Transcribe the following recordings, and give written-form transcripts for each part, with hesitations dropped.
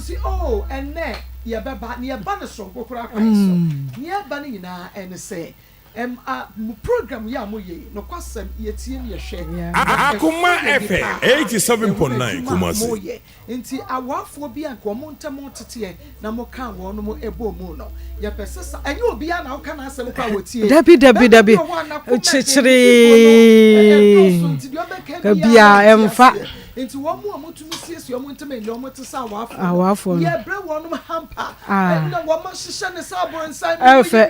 si oh, ɛnɛ yɛbɛba ne yɛba ne soronko koraa kwan so. Ne yɛba no nyinaa ɛne sɛ a mo program yi a moyɛ yi, nokwasɛm, yɛtie ne yɛhwɛ. Na Akoma ɛsɔ yɛn FM paa. 87.9 Yɛhunu adwuma a Kumasi. moyɛ. Nti awafoɔ bi a nka ɔmo ntam teteɛ na moka wɔn mo ɛbɔ mu no, yɛpɛ sɛ sa ɛnyɛ obiara na woka n'asɛm kɔ a wɔtie. Dabi, dabi, Bɛrima dabi. bi wɔ hɔ a n'akoma den, Kyekyeree. ɛdɔɔso nti deɛ ɔbɛka Ka biara biara, ɔnte ɛmfa. aseɛ. Nti wɔn mu a wɔtumi siesie wɔn ntoma nyɛ wɔn te sɛ awafoɔ no. Awafoɔ no. Yɛbrɛ wɔn hamper Ah. ɛna wɔn ahyehyɛ ne sɛ abɔnsan. Ɛfɛ.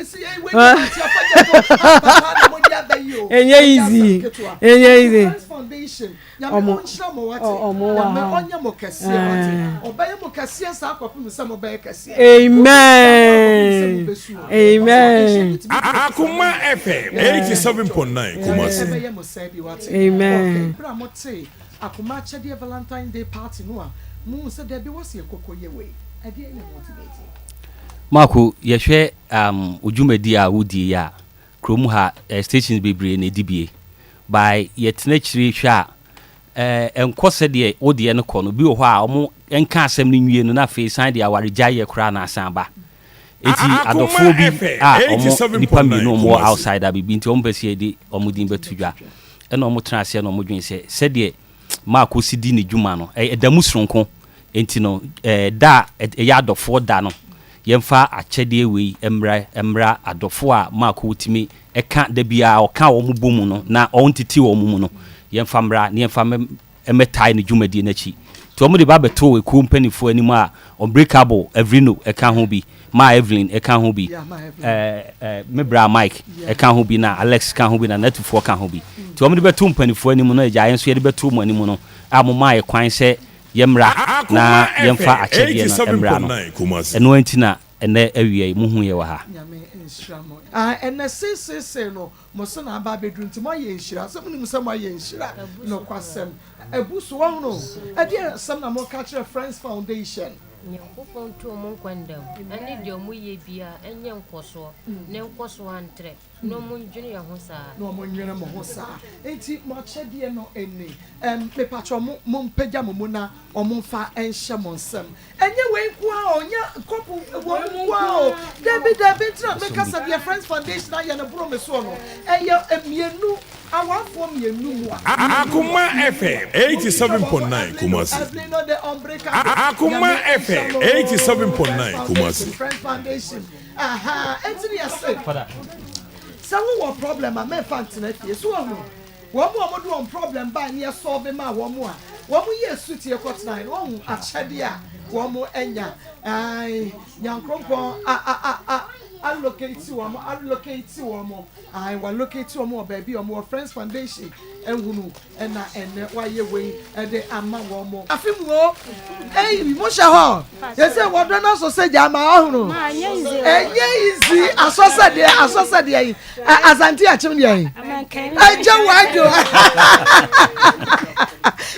Ɛnyɛ Ɛnyɛ easy. Ɛnyɛ easy. Foundation, Nyame ɔnhyira mo, wate. Ɔmo wɔ Nyame ha. ɔnyɛ mo kɛseɛ, wate. Eh. Ɔbɛyɛ mo kɛseɛ saa kɔpem sɛ mobɛyɛ kɛseɛ. Amen. Amen. Akoma FM 87.9 Kumasi. Ɛbɛyɛ mo sɛ bi, wate. Amen. Okay, berɛ a mote Akoma Akyɛdeɛ Valentine Day party no a muhu sɛ dabi wɔ sɛ yɛkɔkɔ yɛ wei, ɛdeɛ ne motivate? Maako, yɛhwɛ odwumadi a wodie yi a, kurom ha stations bebree na ɛdi bie by yɛtena akyire hwɛ a, ɛnkɔ sɛdeɛ wodeɛ no kɔ no. Bi wɔ hɔ a ɔmo nka asɛm no nwie no, na afei san de awaregya yɛ koraa na asan ba. Eti Akoma adɔfoɔ bi FM a ɔmo nipa mmienu ɔmo wɔ 87.9 outside a biribi nti ɔmo pɛ sɛ yɛde ɔmo din bɛto dwa, ɛna ɔmo tena aseɛ na ɔmo dwen sɛ sɛdeɛ Maako si di ne dwuma no, ɛda mu soronko. Nti no da a ɛyɛ adɔfoɔ da no, yɛmfa akyɛdeɛ wei mmra, mmra adɔfoɔ a Maako tumi ɛka da biara ɔka wɔn bɔ mu no na ɔntete wɔn mu no, yɛmfa mmra na yɛmfa mmɛtae ne dwumadie n'akyi. Nti wɔn de ba bɛto ekuo mpanimfoɔ anim a Unbreakable Evrino ɛka ho bi, Ma Evelyn ɛka ho bi, Yeah, Ma Evelyn. ɛɛ ɛɛ me bra Mike ɛka ho bi, na Alex ka ho bi, na Natufoɔ ka ho bi. Nti wɔn de bɛto mpanimfoɔ anim no, agya yɛn nso yɛde bɛto wɔn anim no a mo maa yɛ kwan sɛ yɛmmra na Akoma yɛmfa FM akyɛdeɛ no mmra no. 87.9 Kumasi. Ɛno nti na ɛnɛ awia yi muhu yɛ wɔ ha. Nyame nhyira mo. Ah, ɛnɛ seeseesei no mo so na aba abɛduru, nti moayɛ nhyira sɛ monim sɛ moayɛ nhyira. Nokwasɛm, abu so wɔhono. Ɛdeɛ asɛm na moka kyerɛ Friends Foundation? Nyankopɔn to ɔmo nkwa ndam ɛne deɛ ɔmo yɛ biara ɛnyɛ nkɔsoɔ ne nkɔsoɔ antrɛ na ɔmo ndwene yɛn ho saa. Na ɔmo nwene mo ho saa. Nti mo akyɛdeɛ no ɛni mepatwɛ mo, mo mpagya mo mu na ɔmo mfa ɛnhyɛ mo nsam. Ɛnyɛ wei nko a ɔnyɛ kɔpo wɔn nko a o, dabi dabi. Ntina meka sɛ deɛ Friends Foundation ayɛ no boro me soɔ no, ɛyɛ mmienu, awafoɔ mmienu mu a Akoma FM 87.9 Kumasi. Evelyn no the Unbreakable. Akoma Nyame FM nhyira mo. 87.9 Kumasi. Friends Foundation, aha enti ne yɛse sɛ wowɔ problem a, mɛmfa ntena fie so. Wɔhu wɔn mu a wɔde wɔn problem baa ne yɛsɔɔbe ma wɔn mu a wɔn yɛ sutie kɔtena no, wɔn akyɛdeɛ a wɔn anya ayi, Nyankronkron a allocate wɔn, allocate wɔn ayi, wa locate wɔn wɔ baabi a wɔn wɔ. Friends Foundation ehunu ɛna ɛnɛ wayɛ wei ɛde ama wɔn mo. Afi mu o, eyi mo hyɛ hɔ yɛsɛ wɔdɔ no asɔ sɛ gya ama ɔhunu. Ɛnyɛ easy. Asɔ sɛ deɛ, asɔ sɛ deɛ yi ɛ Asante akyem deɛ yi ɛgye wadwo.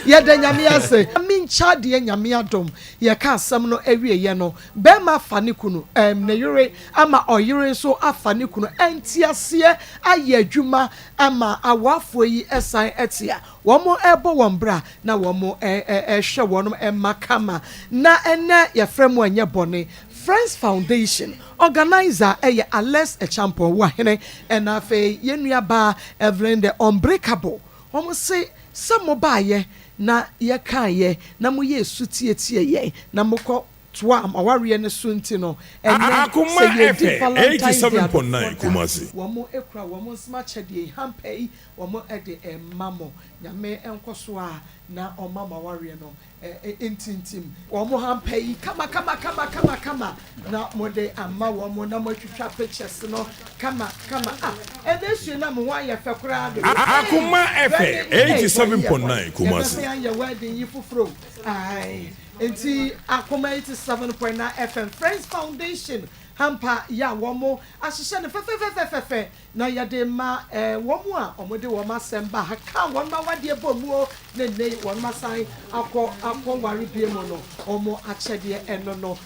Yɛda Nyame ase. Menkyɛ adeɛ, Nyame adom, yɛka asɛm no awieɛ no, bɛrima afa ne kunu, ne yere ama ɔyere nso afa ne kunu. Ɛnti aseɛ ayɛ adwuma ama awafoɔ yi ɛsan ɛte a wɔn ɛbɔ wɔn bra na wɔn ɛhwɛ wɔn ɛma kama. Na ɛnɛ yɛfrɛ mu ɛnyɛ bɔne. Friends Foundation organizer ɛyɛ Alex Ɛkyampɔn Wahene, ɛna afei yɛn nua baa Evelyn the Unbreakable. Wɔn se sɛ mo baayɛ na yɛkaayɛ na mo yɛ esu tietie yɛn na mo kɔ toa awareɛ no so nti no, ɛnɛ Akoma sɛ yɛdi FM Valentine's Day 87.9 adɔfoɔ da, Kumasi. wɔn ekura wɔn nsɛm akyɛdeɛ yi, hamper yi, wɔn ɛde ɛma mo. Nyame nkɔ so a na ɔma mo awareɛ no ɛ ɛ ntintim. Wɔn hamper yi kama kama kama kama kama na mo de ama wɔn na mo atwitwa pictures no kama kama. Ah, ɛnɛ esue na mo ho ayɛ fɛ koraa de. Akoma FM 87.9 Kumasi. Yɛbɛsɛ ayɛ wedding yi foforɔ. Ayi, nti Akoma 87.9 FM, Friends Foundation hamper yɛ a wɔn ahyehyɛ no fɛfɛfɛfɛfɛ na yɛde ma wɔn a wɔde wɔn asɛm ba ha ka wɔn ma wadeɛ bɔ mu o, ne nne wɔn asan akɔ akɔ ware bie mu no, wɔn akyɛdeɛ ɛno no.